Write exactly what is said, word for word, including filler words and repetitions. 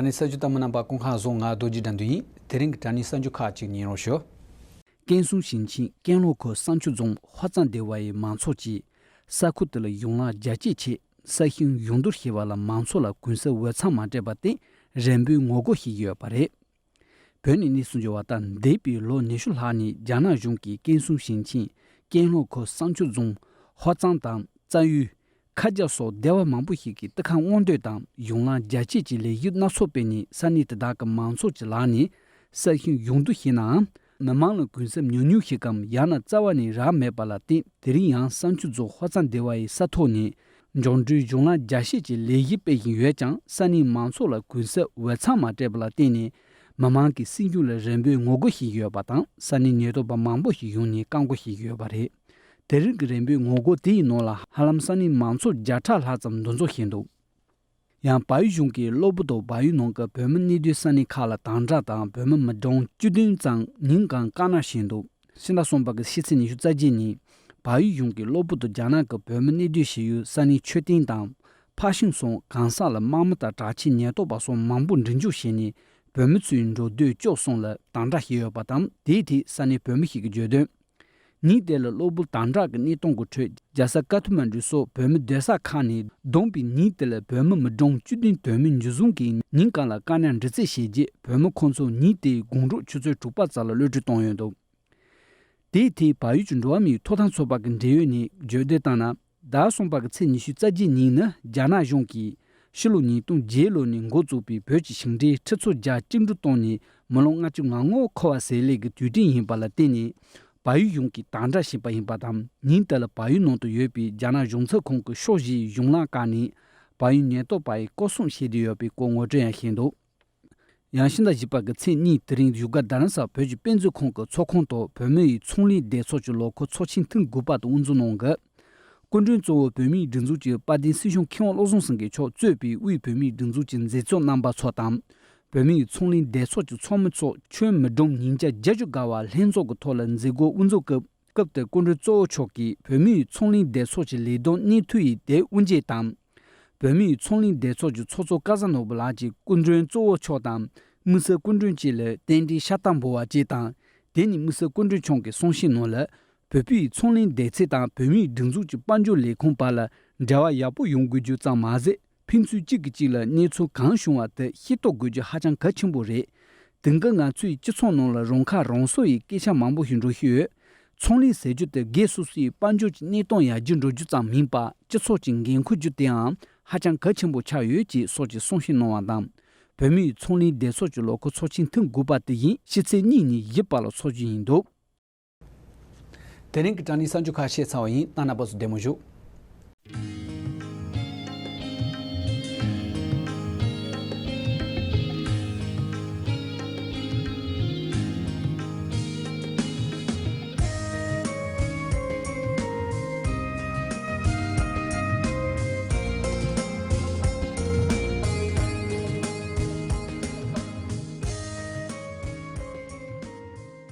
ཨ་ནི་གསར་འགྱུར་ལྟ་མི་རྣམ་པ་སྐུ་ཁམས་བཟང་། ང་རྡོ་རྗེ་དགྲ་འདུལ་ཡིན། དེ་རིང་གི་དྲ་བརྙན་གསར་འགྱུར་ཁག་ཅིག་ཉན་རོགས་ཞུ། ཀན་སུའུ་ཞིང་ཆེན་ཀན་ལྷོ་ཁུལ་བསང་ཆུ་རྫོང་ཧོ་ཙང་སྡེ་བ་ཡི་མང་ཚོགས་ཀྱིས་ས་ཁུལ་དེ་ལ་གཞུང་ལམ་རྒྱ་སྐྱེད་ཆེད་ས་ཞིང་གཞུང་བསྡུ་བྱས་པ་ལ་མང་ཚོགས་ལ་གུན་གསབ་འོས་འཚམ་མ་སྤྲད་པར་བརྟེན་རན་པོའི་ངོ་རྒོལ་བྱེད་ཀྱི་ཡོད་པ་རེད། བོད་ནས་གནས་ཚུལ་འབྱོར་བ་ལྟར། འདས་པའི་ལོ་ཉི་ཤུ་ལྷག་ནས་རྒྱ་ནག་གཞུང་གིས་ཀན་སུའུ་ཞིང་ཆེན་ཀན་ལྷོ་ཁུལ་བསང་ཆུ་རྫོང་ཧོ་ཙང་དང་རྩ་ཡུལ། ཁ་རྒྱ་སོགས་སྡེ་བ་མང་པོ་ཞིག་གི་ཏི་ཁ་སྔོག་འདོན་དང་གཞུང་ལམ་རྒྱ་སྐྱེད་ཀྱི་ལས་གཞི་སྣ་ཚོགས་སྤེལ་ནས་ས་གནས་དེ་དག་གི་མང་ཚོགས་ཀྱི་ལག་ནས་ས་ཞིང་གཞུང་བསྡུ་བྱས་ནའང་། མི་མང་ལ་གུན་གསབ་ཉུང་ཉུང་ཞིག་གམ་ཡང་ན་རྩ་བ་ནས་རག་མེད་པ་ལ་བརྟེན། དེ་རིང་ཡང་བསང་ཆུ་རྫོང་ཧོ་ཙང་སྡེ་བ་ཡི་ས་ཐོག་ནས་འབྱོར་འབྲིའི་གཞུང་ལམ་རྒྱ་སྐྱེད་ཀྱི་ལས་གཞི་སྤེལ་བཞིན་ཡོད་ཀྱང་། ས་གནས་མང་ཚོགས་ལ་གུན་གསབ་འོས་འཚམ་མ་སྤྲད་པ་ལ་བརྟེན་ནས། མི་མང་གིས་སྲིད་གཞུང་ལ་རན་པོའི་ངོ་རྒོལ་བྱེད་ཀྱི་ཡོད་པ་དང་། ས་གནས་ཉེན་རྟོག་པ་མང་པོ་ཞིག་ཡོང་ནས་བཀག་འགོག་བྱེད་ཀྱི་ཡོད་པ་རེད། དེ་རིང་གི་རན་པོའི་ངོ་རྒོལ་དེ་ཡི་ནང་ལ་ཧ་ལམ་ས་གནས་མང་ཚོགས་བརྒྱ་ཕྲག་ལྷག་ཙམ་འདུ་འཛོམས་བྱས་འདུག། ཡང་བལ་ཡུལ་གཞུང་གིས་གློ་བུར་དུ་བལ་ཡུལ་ནང་གི་བོད་མི་གནས་སྡོད་ས་གནས་ཁག་ལ་དམ་དྲག་དང་། བོད་མི་མི་གྲངས་བཅུ་བདུན་ཙམ་ཉིན་གང་བཀག་ཉར་བྱས་འདུག། ཕྱི་ཟླ་གསུམ་པ་གི་ཕྱི་ཚེས་ཉི་ཤུ་རྩ་བརྒྱད་ཉིན། བལ་ཡུལ་གཞུང་གིས་གློ་བུར་དུ་རྒྱ་ནག་གི་བོད་མི་གནས་སྡོད་བྱེད་ཡུལ་ས་གནས་མཆོད་རྟེན་དང་། ཕར་ཕྱིན་སོགས་གང་ས་ལ་དམག་མི་དང་དྲག་ཆས་ཉེན་རྟོག་པ་སོགས་མང་པོ་མགྲིན་འཇོག་བྱས་ནས། བོད་མི་ཚོའི་འགྲོ་སྡོད་གཅོག་སོང་ལ་དམ་དྲག་བྱས་ཡོད་པ་དང་། དེའི་ཐད་ས་གནས་བོད་མི་ཞིག་གིས་བརྗོད་དོན། ཉིན་དེ་ལ་གློ་བུར་དམ་དྲག་གི་གནས་སྟངས་ཀྱི་ཁྲོད། རྒྱལ་ས་ཀ་ཐ་མན་ཌུ་སོགས་བོད་མི་སྡོད་ས་ཁག་ནས་བསྡོམས་པའི་ཉིན་དེ་ལ་བོད་མི་མི་གྲངས་བཅུ་བདུན་དོན་མེད་འཇུ་བཟུང་གིས་ཉིན་གང་ལ་བཀག་ཉར་འདྲི་རྩད་བྱས་རྗེས། བོད་མི་ཁོང་ཚོ་ཉིན་དེའི་དགོང་དྲོ་ཆུ་ཚོད་དྲུག་པ་ཙམ་ལ་གློད་གྲོལ་བཏང་ཡོད་འདུག། དེའི་ཐད་བལ་ཡུལ་གྱི་འགྲོ་བ་མིའི་ཐོབ་ཐང་ཚོགས་པ་གི་འབྲེལ་ཡོད་ནས་བརྗོད་དོན་བཏང་ན། ཟླ་གསུམ་པ་གི་ཚེས་ཉི་ཤུ་རྩ་བརྒྱད་ཉིན་ནི་རྒྱ་ནག་གཞུང་གིས་ཕྱི་ལོ་ཉིས་སྟོང་བརྒྱད་ལོ་ནས་འགོ་བཙུགས་པའི་བོད་ཀྱི་ཞིང་འབྲེལ་ཁྲི་ཚོ་བརྒྱ་བཅིངས་འགྲོལ་བཏང་ནས་མི་ལོ་ལྔ་བཅུ་ང་ལྔ་འཁོར་བ་ཟེར་སླད་ཀྱི་དུས་དྲན་ཡིན་པ་ལ་བརྟེན་ནས། བལ་ཡུལ་གཞུང་གིས་དམ་དྲག་བྱས་པ་ཡིན་པ་དང་། ཉིན་དེ་ལ་བལ་ཡུལ་ནང་དུ་ཡོད་པའི་རྒྱ་ནག་གཞུང་ཚབ་ཁང་གི་ཕྱོགས་བཞིའི་གཞུང་ལམ་བཀག་ནས། བལ་ཡུལ་ཉེན་རྟོག་པ་ཡིས་སྐོར་སྲུང་བྱས་ཏེ་ཡོད་པའི་སྐོར་ངོ་སྤྲོད་ཡང་བྱས་འདུག། ཡང་ཕྱི་ཟླ་བཞི་པ་གི་ཚེས་གཉིས། དེ་རིང་བཞུགས་སྒར་རྡ་རམ་ས་ལ་བོད་ཀྱི་དཔེ་མཛོད་ཁང་གི་ཚོགས་ཁང་དུ་བོད་མི་ཡི་ཚོང་ལས་སྡེ་ཚོགས་ཀྱི་ལོ་འཁོར་ཚོགས་ཆེན་ཐེངས་དགུ་པ་དེ་དབུ་འཛུགས་གནང་གི། སྐུ་མགྲོན་གཙོ་བོ་བོད་མིའི་སྒྲིག་འཛུགས་ཀྱི་དཔལ་ལྡན་སྲིད་སྐྱོང་མཁས་དབང་བློ་བཟང་སེང་གེ་མཆོག་གཙོས་པའི་དབུས་བོད་མིའི་སྒྲིག་འཛུགས་ཀྱི་མཛད་གཙོ་རྣམ་པ་ཚོ་དང་། བོད་མིའི་ཚོང་ལས་སྡེ་ཚོགས་ཀྱི་ཚོགས་མི་ཚོ་ཁྱོན་མི་གྲངས་ཉིས་བརྒྱ་བརྒྱད་ཅུ་བརྒལ་བ་ལྷན་ཚོགས་ཀྱི་ཐོག་ལ་མཛད་སྒོ་དབུ་འཛུགས་སྐབས། སྐབས་དེར་སྐུ་མགྲོན་གཙོ་བོ་མཆོག་གིས་བོད་མིའི་ཚོང་ལས་སྡེ་ཚོགས་ཀྱི་ལས་དོན་གནས་ཐུབ་ཡི་དེ་དབུ་འབྱེད་དང་། བོད་མིའི་ཚོང་ལས་སྡེ་ཚོགས་ཀྱི་ཚོགས་གཙོ་ཀ་ཟ་ནོར་བུ་ལགས་ཀྱིས་སྐུ་མགྲོན་གཙོ་བོ་མཆོག་དང་། དམིགས་བསལ་སྐུ་མགྲོན་བཅས་ལ་རྟེན་འབྲེལ་ཤ་སྟག་འབུལ་བ་བཅས་དང་། དེ་ནས་དམིགས་བསལ་སྐུ་མགྲོན་མཆོག་གིས་གསུང་བཤད་ནང་ལ། བོད་པའི་ཚོང་ལས་སྡེ་ཚན་དང་བོད་མིའི་སྒྲིག་འཛུགས་ཀྱི་དཔལ་འབྱོར་ལས་ཁུངས་བར་ལ་འབྲེལ་བ་ཡག་པོ་ཡོང་དགོས་རྒྱུ་ཙམ་མ་ཟད། ཕན་ཚུན་གཅིག་གིས་གཅིག་ལ་གནས་ཚུལ་གང་བྱུང་བ་དེ་ཤེས་རྟོགས་དགོས་རྒྱུ་ཧ་ཅང་གལ་ཆེན་པོ་རེད། དེང་སྐབས་ང་ཚོའི་སྤྱི་ཚོགས་ནང་ལ་རང་ཁ་རང་གསོ་ཡི་སྐད་ཆ་མང་པོ་ཞིག་འགྲོ་བཞིན་ཡོད། ཚོང་ལས་ཟེར་རྒྱུ་དེ་སྒེར་སོ་སོའི་དཔལ་འབྱོར་གྱི་གནས་སྟངས་ཡར་རྒྱས་འགྲོ་རྒྱུ་ཙམ་མིན་པར། སྤྱི་ཚོགས་ཀྱི་འགན་འཁུར་རྒྱུ་དེའང་ཧ་ཅང་གལ་ཆེན་པོ་ཆགས་ཡོད་ཅེས་སོགས་ཀྱི་གསུང་བཤད་གནང་བ་དང་། བོད་མིའི་ཚོང་ལས་སྡེ་ཚོགས་ཀྱི་ལོ་འཁོར་ཚོགས་ཆེན་ཐེངས་དགུ་པ་དེ་བཞིན་ཕྱི་ཚེས་གཉིས་ནས་བཞི་བར་ལ་འཚོགས་རྒྱུ་ཡིན་འདུག། དེ་རིང་གི་དྲ་བརྙན་གསར་འགྱུར་ཁག་བཤད་ཚར་བ་ཡིན། ད་རྣམ་པ་ཚོ་བདེ་མོ་བཞུགས།